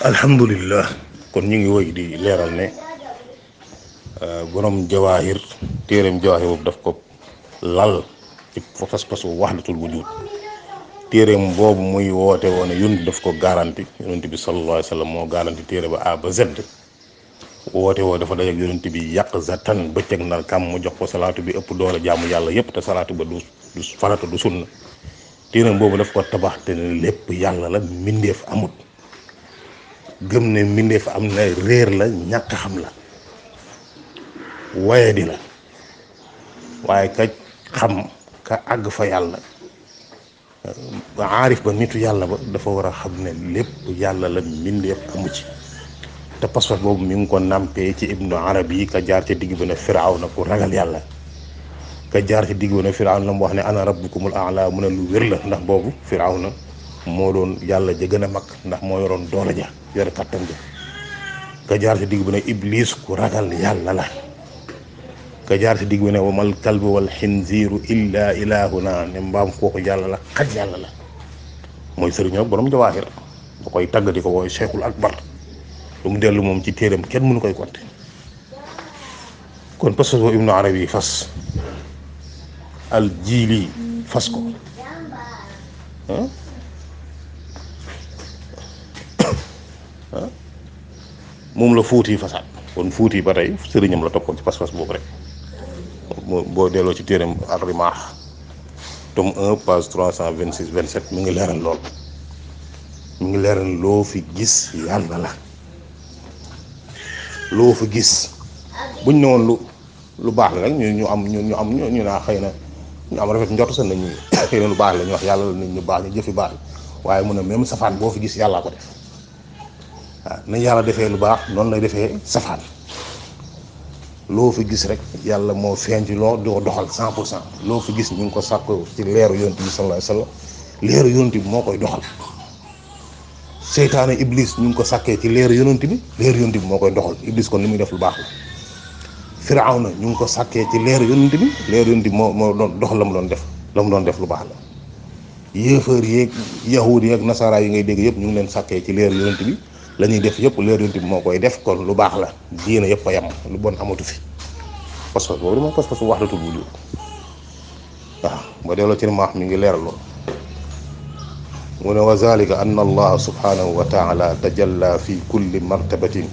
alhamdulillah kon ñu ngi woy di leeral ne borom jawaahir téereem jawaahir boobu daf ko lal ci pas-pasu wahdatul wujud téereem boobu muy woote woon yonent daf ko garanti yonent bi sallallahu alayhi wa sallam moo garanti téere ba A ba Z woote woo dafa dajeek yonent bi yàq zatan bëccëg nar kam mu jox ko salaatu bi ëpp doole jaamu yàlla yépp te salaatu ba du farata du sunna téereem boobu daf ko tabax te ne lépp yàlla la mbindeef amut gëm ne mbindeef am na réer la ñàkk xam la waye di la waaye ka xam ka àgg fa yàlla ba aarif ba nitu yàlla ba dafa war a xam ne lépp yàlla la mbindeef amu ci te pas-pas boobu mi ngi ko nampee ci ibnu arabi ka jaar ca digg ba ne firaaw na ku ragal yàlla ka jaar ci digg ba ne firaaw na mu wax ne ana rabbukumul a'la mu ne lu wér la ndax boobu firaaw na moo doon yàlla ja gën a mag ndax moo yoroon doole ja yore kattan ja ka jaar ci digg ba ne iblis ku ragal yàlla la ka jaar ci digg ba ne wamal kalbu wal xinziiru illa ilahuna ne mbaam kooku yàlla la xaj yàlla la mooy sëriñ borom jawaahir da koy tagg di ko wooy cheikhul akbar lu mu dellu moom ci téeram kenn mënu koy konte kon parce que ibnu arabi fas al jiili fas ko moom la fuuti fasaat kon fuuti ba tey sëriñam la toppoon ci pas-pas boobu rek boo delloo ci téeram ar-rimaax tome 1 page 326 27 mi ngi leeral lool mi ngi leeral loo fi gis yàlla la loo fi gis buñ ne woon lu baax la rek ñu naa xëy na ñu am rafet njort sax nañu xëy na lu baax la ñu wax yàlla la nit ñu baax ñu jëfi baax waaye mu ne même safaan boo fi gis yàllaa ko def waaw nañ yàlla defee lu baax noonu lay defee safaan loo fi gis rek yàlla moo feeñ ci loo di ko doxal 100% loo fi gis ñu ngi ko sàkko ci leeru yonent bi sallallahu alayhi wasallam leeru yonent bi moo koy doxal seytaane iblis ñu ngi ko sàkkee ci leeru yonent bi leeru yonent bi moo koy doxal iblis kon li muy def lu baax la firawna ñu ngi ko sàkkee ci leeru yonent bi leeru yonent bi moo doon doxal la mu doon def lu baax la yéefar yeeg yahuud yeeg nasara yi ngay dégg yëpp ñu ngi leen sàkkee ci leeru yonent bi la ñuy def yëpp leer yonent bi moo koy def kon lu baax la diina yëpp a yam lu bon amatu fi pas-pas boobu dama pas-pas wahdatul wujud waaw ba delloo ci maax mi ngi leeral lool mu ne wa zalika anna allah subhanahu wa taala tajalla fi kulli martabatin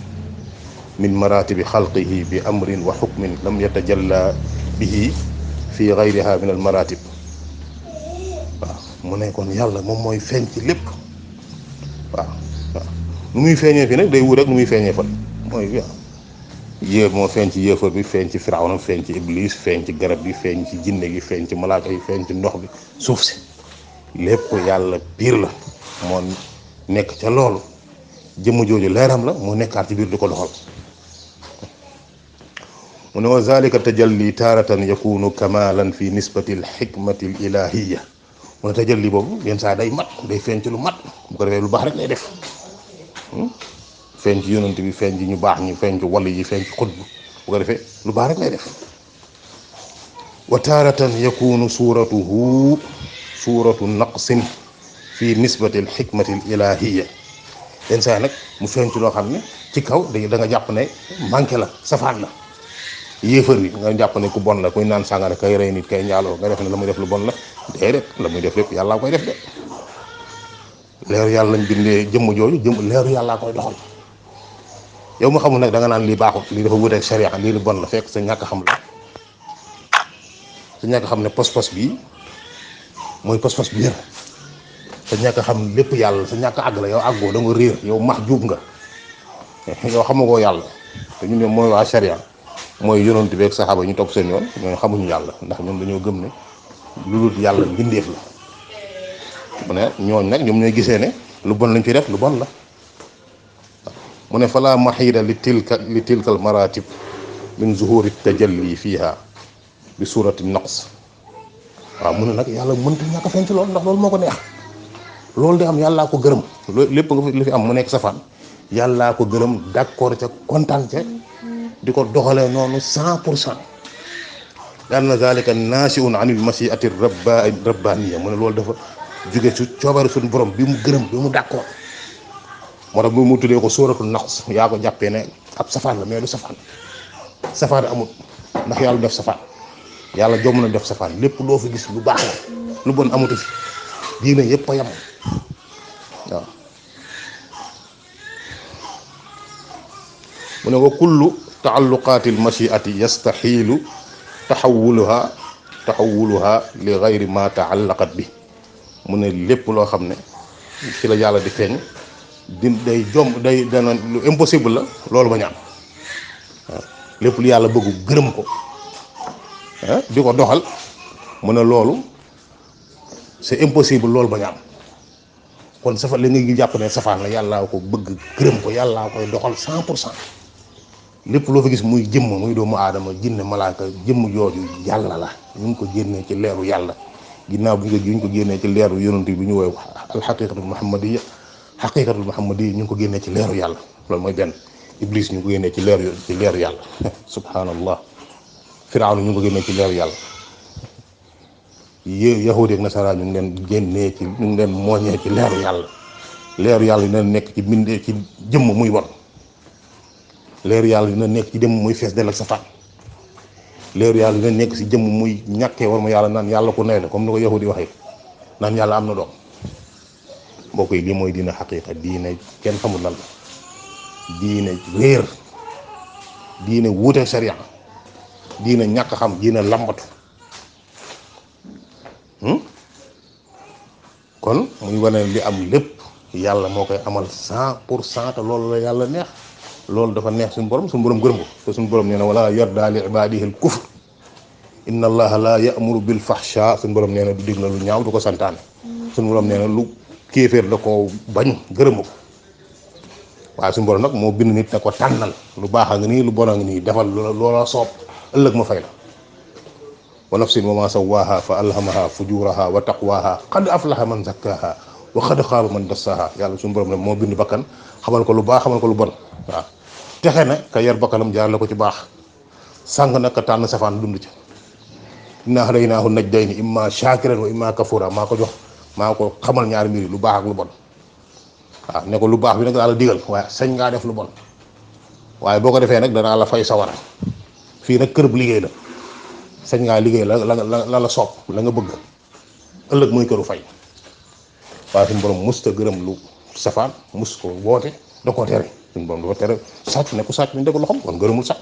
min maratibi xalqihi bi amrin wa xukmin lam yatajalla bihi fi gayriha min al maratib waaw mu ne kon yàlla moom mooy feeñ ci lépp waaw nu muy feeñee fi nag day wut rek nu muy feeñee fa mooy moo feeñ ci yéefar bi feeñ ci firawna feeñ ci iblis feeñ ci garab bi feeñ ci jinne gi feeñ ci malaaka yi feeñ ci ndox bi suuf si lépp yàlla biir la moo nekk ca loolu jëmm jooju leeram la moo nekkaat ci biir di ko doxal mu ne wa zalika tajalli taaratan yakunu kamalan fi nisbati al xikmati al ilahiya mu ne tajalli boobu yenn saa day mat day feeñ ci lu mat bu ko defee lu baax rek lay def feeñ ci yonent bi feeñ ci ñu baax ñi feeñ ci wàll yi feeñ ci xutb bu ko defee lu baax rek lay def wa taaratan yakunu suratu naqsin fi nisbati al xikmati al ilahiya yenn saa nag mu feeñ ci loo xam ne ci kaw da nga jàpp ne manqué la safaan la yéefar bi nga jàpp ne ku bon la kuy naan sàngara kay rey nit kay njaaloo nga def ne la muy def lu bon la déedéet la muy def lépp yàllaa koy def de leeru yàlla lañ bindee jëmm jooju leeru yàllaa koy doxal yow ma xamul nag da nga naan lii baaxul lii dafa wuteeg sharia lii lu bon la fekk sa ñàkk xam la sa ñàkk xam ne pas-pas bii mooy pas-pas bi yër sa ñàkk xam lépp yàlla sa ñàkk àgg la yow àggoo da nga réer yow max juub nga yow xamagoo yàlla te ñun mooy waa sharia mooy yonent bi ak saxaaba ñu topp seen yoon ñooñu xamuñu yàlla ndax ñoom dañoo gëm ne lu dul yàlla mbindeef la mu ne ñooñ nag ñoom ñooy gisee ne lu bon lañ fi def lu bon la mu ne fala maxiida li tilkal maratib min zuhuri tajalli fiha bi surati naqs waaw mu ne nag yàlla mënta ñàkk a feeñ ci loolu ndax loolu moo ko neex loolu di am yàllaa ko gërëm lépp nga li fi am mu nekk safaan yàllaa ko gërëm d'accord ca kontaan ca di ko doxalee noonu 100% anna zalika naasiun anil masiati rabbaniya mu ne loolu dafa jóge ci coobare suñu borom bi mu gërëm bi mu d'accord moo tax mu tuddee ko sóoratul naqs yaa ko jàppee ne ab safaan la mais du safaan amut ndax yàlla def safaan yàlla jomm na def safaan lépp loo fi gis lu baax la lu bon amatu fi diine yépp a yam waaw mu ne wa kullu taalluqaatil mashiati yastaxiilu taxawuluha li gayri ma taallaqat bi mu ne lépp loo xam ne ci la yàlla di feeñ dana lu impossible la loolu ba ñaan waaw lépp lu yàlla bëggu gërëm ko di ko doxal mu ne loolu c'est impossible loolu ba ñaan kon safaan li nga jàpp ne safaan la yàllaa ko bëgg gërëm ko yàllaa koy doxal 100%. lépp loo fa gis muy jëmm muy doomu aadama jinne malaaka jëmm jooju yàlla la ñu ngi ko génnee ci leeru yàlla ginnaaw bu ñu ko génnee ci leeru yonent bi ñu woy alxaqiqatul muhammadiyya xaqiqatul muhammadiyya ñu ngi ko génnee ci leeru yàlla loolu mooy benn. iblis ñu ngi ko génnee ci leeru yàlla subhanallah firawna ñu ngi ko génnee ci leeru yàlla yahudi ak nasaraan ñu ngi leen génnee ci ñu ngi leen mooñee ci leeru yàlla yi dina nekk ci bindee ci jëmm muy bon leeru yàlla dina nekk ci jëmm muy fees del ak safaan leeru yàlla dina nekk ci jëmm muy ñàkkee war ma yàlla naan yàlla ku nay la comme ni ko yahudi waxee naan yàlla am na doom mbokk yi lii mooy diina xaqiqa diine kenn xamul lan la diine réer diine wuute sharia diine ñàkk xam diine lambatu kon muy wane li am lépp yàlla moo koy amal 100% te loolu la yàlla neex loolu dafa neex suñu borom gërëm ko te suñu borom nee na wala yarda li ibadihi al kufr inna allaha la ya'muru bil fahsha suñu borom nee na du digle lu ñaaw du ko santaane suñu borom nee na lu kéeféer da ko bañ gërëmu ko waaye suñu borom nag moo bind nit ne ko tànnal lu baax a ngi nii lu bon a ngi nii defal loola soob ëllëg ma fay la wa nafsin wa ma sawwaha fa alhamaha fujuraha wa taqwaha qad aflaha man zakkaha wa qad xaaba man dassaha yàlla suñu borom ne moo bind bakkan xamal ko lu baax xamal ko lu bon waaw texe na ka yar bakkanam jaar la ko ci baax sàng nag ka tànn safaan dund ci inna hadaynaahu najdayni imma shakiran wa imma kafura maa ko xamal ñaari mbir yi lu baax ak lu bon waaw ne ko lu baax bi nag daal la digal waaye sañ ngaa def lu bon waaye boo ko defee nag danaa la fay sawara fii nag kër bu liggéey la sañ ngaa liggéey la soob la nga bëgg ëllëg muy këru fay waaye suñu borom musta gërëm lu safaan mus ko woote da koo tere suñu borom dafa tere sàcc ne ku sàcc nañ dégg loxoom kon gërëmul sàcc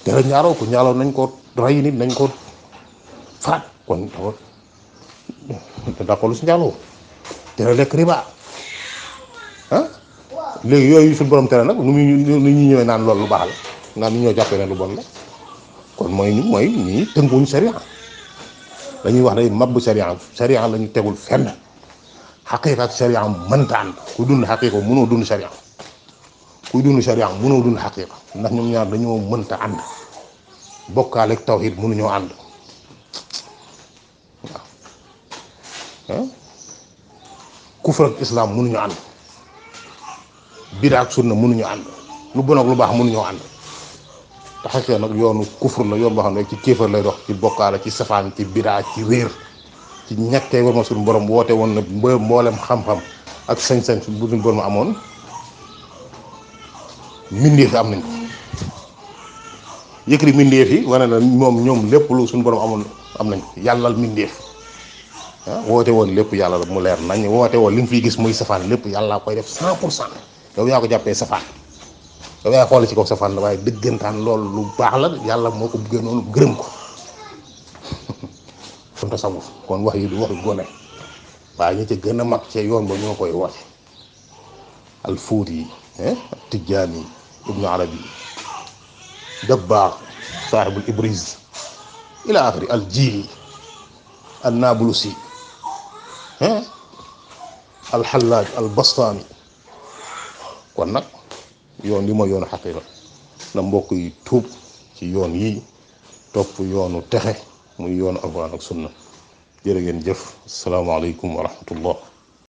tere ñaaroo ku ñaaloo nañ ko rey nit nañ ko faat kon dafa d'accord lu si njaaloo tere lekk riba léegi yooyu suñu borom tere nag nu ñu ñëwee naan loolu lu baax la naan ñu ñoo jàppee ne lu bon la kon mooy ñi tënkuwuñ sharia dañuy wax ne mabbu sharia la ñu tegul fenn xaqiiqa ak sharia mënta ànd ku dund xaqiiqa mënoo dund sharia kuy dund sharia mënoo dund xaqiiqa ndax ñoom ñaar dañoo mënta ànd bokkaale ak tawhid mënuñoo ànd waaw kufr ak islam mënuñu ànd bidaa ak sunna mënuñu ànd lu bon ak lu baax mënuñoo ànd te xaqiiqa nag yoonu kufr la yoon boo xam ne ci kéefar lay dox ci bokkaale ci safaan ci bidaa ci réer ci ñàkkee war ma suñu borom woote woon na mboolem xam-xam ak sañ-sañ bu suñu borom amoon mbindeef yi am nañ ko yëkkati mbindeef yi wane na ñoom lépp lu suñu borom amoon am nañ ko yàllal mbindeef woote woon lépp yàlla la mu leer nañ woote woon li nga fiy gis muy safaan lépp yàlla koy def 100% yow yaa ko jàppee safaan yow yaa xool ci kaw safaan la waaye dëggantaan loolu lu baax la yàlla moo ko bëggee noonu gërëm ko kon tasawuf kon wax yi du waxi gone waaye ñi ci gën a mag ci yoon ba ñoo koy woote al fuuti tijjaani ibnu arabi dabbaax saaxibul ibriz ila axiri al jiili al naabulusi al xallaaj al bastaami kon nag yoon li mooy yoonu xaqiiqa na mbokk yi tuub ci yoon yi topp yoonu texe muy yoonu alquran ak sunna jërë ngeen jëf asalaamaaleykum wa rahmatullah